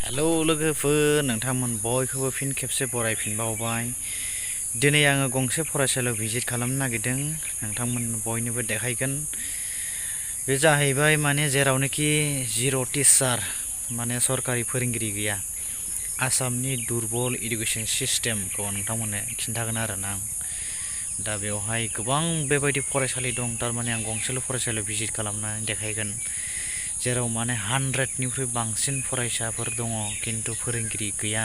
Hello लोगोफोर नोंथांमोन बयखौबो फिन खेबसे बरायफिनबावबाय। दिनै आङो गंसे फरायसालियाव भिजिट खालामनो नागिरदों, नोंथांमोन बयनोबो देखायगोन। बे जाहैबाय माने जेरावनोखि जिर' टिचार माने सरकारि फोरोंगिरि गैया, आसामनि दुरबल इडुकेसन सिस्टेमखौ नोंथांमोननो खिन्थागोन आरोना आं। दा बेवहाय गोबां बेबायदि फरायसालि दं, थारमाने आं गंसेल' फरायसालियाव भिजिट खालामनानै देखायगोन, जेराव माने 100निख्रुइ बांसिन फरायसाफोर दङ खिन्थु फोरोंगिरि गैया।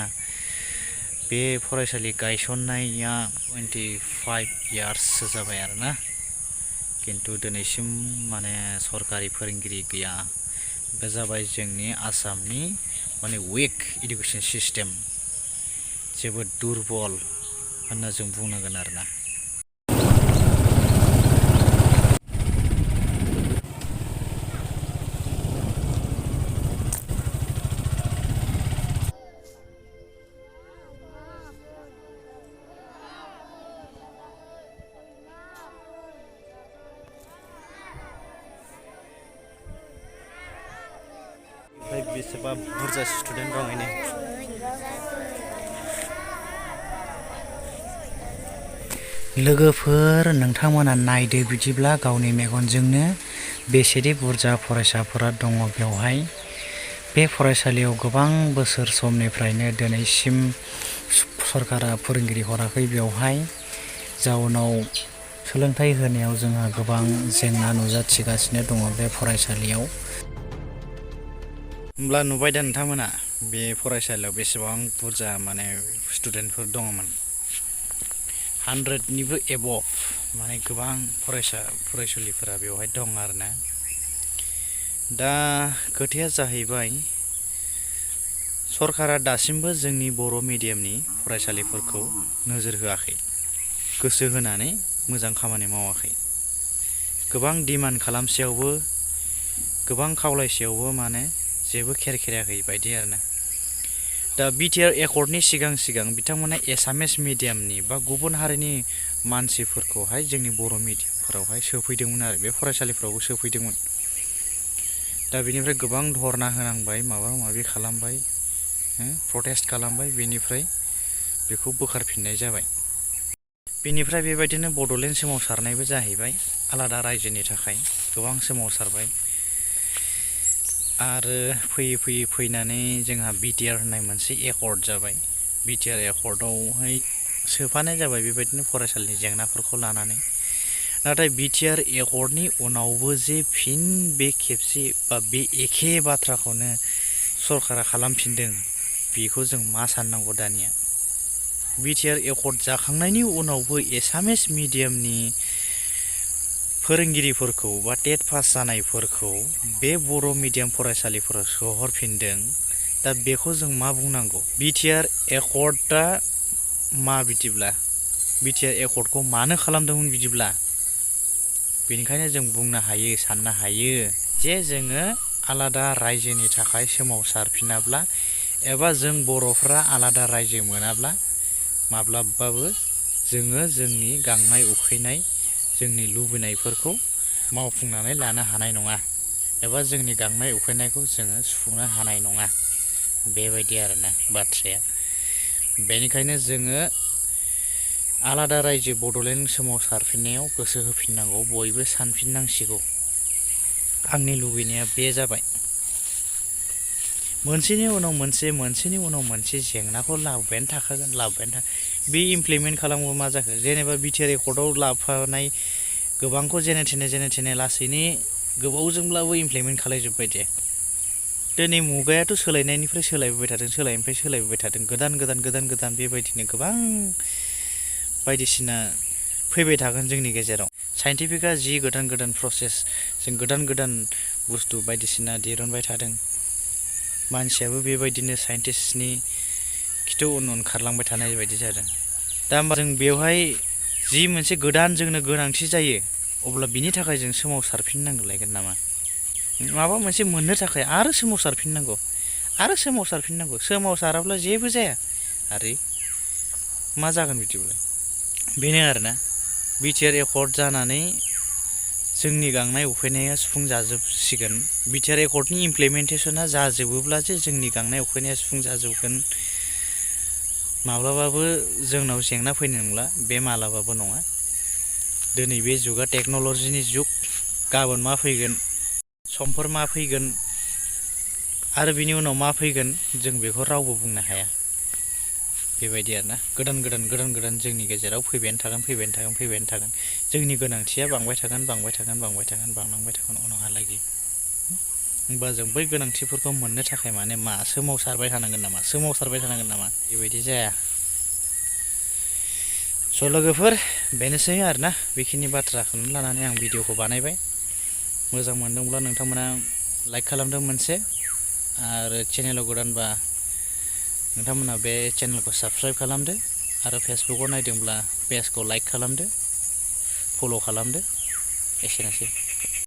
बे फरायसालि गायसननाया 25 इयार्ससो जाबाय आरोना, खिन्थु दिनैसिम माने सरकारि फोरोंगिरि गैया। बे जाबाय जोंनि आसामनि माने उइक इडुकेसन सिस्टेम, जोबोद दुरबल होनना जों बुंनांगोन आरोना। ओमफ्राय बेसेबा बुरजा स्टुडेन्ट दं एने। लोगोफोर नोंथांमोना नायदो बिदिब्ला गावनि मेगनजोंनो बेसेदि बुरजा फरायसाफोरा दङ बेवहाय। बे फरायसालियाव गोबां बोसोर समनिफ्रायनो दिनैसिम सरकारा फोरोंगिरि हराखै बेवहाय, जाउनाव सोलोंथाइ होनायाव जोंहा गोबां जेंना नुजाथिगासिनो दङ बे फरायसालियाव। होमब्ला नुबाय दा नोंथांमोना बे फरायसालियाव बेसेबां बुरजा माने स्टुडेन्टफोर दङमोन। 100निबो एबभ माने गोबां फरायसुलिफोरा बेवहाय दं आरोना। दा खोथाया जाहैबाय, सरकारा दासिमबो जोंनि बर' मिडियामनि फरायसालिफोरखौ नोजोर होआखै, गोसो होनानै मोजां खामानि मावाखै। गोबां डिमान्ड खालामसेयावबो, गोबां खावलायसेयावबो माने जेबो खेरायाखै बायदि आरोना। दा बिटिआर एकर्डनि सिगां बिथांमोना एसामिस मिडियामनि बा गुबुन हारिनि मानसिफोरखौहाय जोंनि बर' मिडियामफोरावहाय सोफैदोंमोन आरो बे फरायसालिफ्रावबो सोफैदोंमोन। दा बेनिफ्राय गोबां धरना होनांबाय, माबा माबि खालामबाय, प्रटेस्ट खालामबाय, बेनिफ्राय बेखौ बोखारफिननाय जाबाय। बेनिफ्राय बेबायदिनो बड'लेण्ड सोमावसारनायबो जाहैबाय, आलादा रायजोनि थाखाय गोबां सोमावसारबाय। आरो फैयै फैनानै जोंहा बिटिआर होननाय मोनसे एकर्ड जाबाय। बिटिआर एकर्डआवहाय सोफानाय जाबाय बेबायदिनो फरायसालिनि जेंनाफोरखौ लानानै। नाथाय बिटिआर एकर्डनि उनावबो जे फिन बे खेबसे बा बे एखे बाथ्राखौनो सरकारा खालामफिनदों, बेखौ जों मा साननांगौ दानिया। बिटिआर एकर्ड जाखांनायनि उनावबो एसामिस मिडियामनि फोरोंगिरिफोरखौ बा टेट पास जानायफोरखौ बे बर' मिडियाम फरायसालिफोराव सोहरफिनदों। दा बेखौ जों मा बुंनांगौ? बिटिआर एकर्डआ मा बिदिब्ला? बिटिआर एकर्डखौ मानो खालामदोंमोन बिदिब्ला? बेनिखायनो जों बुंनो हायो, साननो हायो जे जोङो आलादा रायजोनि थाखाय सोमावसारफिनाब्ला, एबा जों बर'फ्रा आलादा रायजो मोनाब्ला माब्लाबाबो जोङो जोंनि गांनाय उखैनाय, जोंनि लुबैनायफोरखौ मावफुंनानै लानो हानाय नङा, एबा जोंनि गांनाय उखैनायखौ जोङो सुफुंनो हानाय नङा। बेबायदि आरोना बाथ्राया। बेनिखायनो जोङो आलादा रायजो बड'लेण्ड सोमावसारफिननायाव गोसो होफिननांगौ, बयबो सानफिननांसिगौ। आंनि लुबैनाया बे जाबाय। मोनसेनि उनाव मोनसे जेंनाखौ लाबोबायानो थाखागोन। बे इमप्लिमेन्ट खालामोबा मा जाखो? जेनेबा बिटिआर एकर्डआव लाबोफानाय गोबांखौ जेने थेने लासैनो गोबावजोंब्लाबो इमप्लिमेन्ट खालायजोब्बाय दे। दिनै मुगायाथ' सोलायनायनिफ्राय सोलायबोबाय थादों, गोदान बेबायदिनो गोबां बायदिसिना फैबाय थागोन जोंनि गेजेराव। साइन्टिफिकआ जि गोदान प्रसेस, जों गोदान बुस्थु बायदिसिना दिरुनबाय थादों। मानसियाबो बेबायदिनो साइन्टिस्टनि खिथु उन खारलांबाय थानाय बायदि जादों। दा होमबा जों बेवहाय जि मोनसे गोदान जोंनो गोनांथि जायो, अब्ला बिनि थाखाय जों सोमावसारफिननांगोन नामा? माबा मोनसे मोननो थाखाय आरो सोमावसारफिननांगौ, सोमावसाराब्ला जेबो जाया। आरो मा जागोन बिदिब्ला? बेनो आरोना। बिटिआर एकर्ड जानानै जोंनि गांनाय उखैनाया सुफुं जाजोबसिगोन बिटिआर एकर्डनि इमप्लिमेन्टेसना जाजोबोब्लासो जोंनि गांनाय उखैनाया सुफुं जाजोबगोन। माब्लाबाबो जोंनाव जेंना फैनाय नंला, बे मालाबाबो नङा। दिनै बे जुगा टेक्न'लजिनि जुग, गाबोन मा फैगोन, समफोर मा फैगोन आरो बिनि उनाव मा फैगोन जों बेखौ रावबो बुंनो हाया। बेबायदि आरोना गोदान जोंनि गेजेराव फैबायानो थागोन। जोंनि गोनांथिया बांबाय थागोन बांलांबाय थागोन उनावहालागै। होमबा जों बै गोनांथिफोरखौ मोननो थाखाय माने मा सोमावसारबाय थानांगोन नामा? बेबायदि जाया। स' लोगोफोर बेनोसै आरोना, बेखिनि बाथ्राखौनो लानानै आं भिडिअखौ बानायबाय। मोजां मोनदोंब्ला नोंथांमोना लाइक खालामदो मोनसे, आरो चेनेलाव गोदानबा नोंथांमोना बे चेनेलखौ साबस्क्राइब खालामदो, आरो फेसबुकाव नायदोंब्ला पेजखौ लाइक खालामदो, फल' खालामदो। एसेनोसै।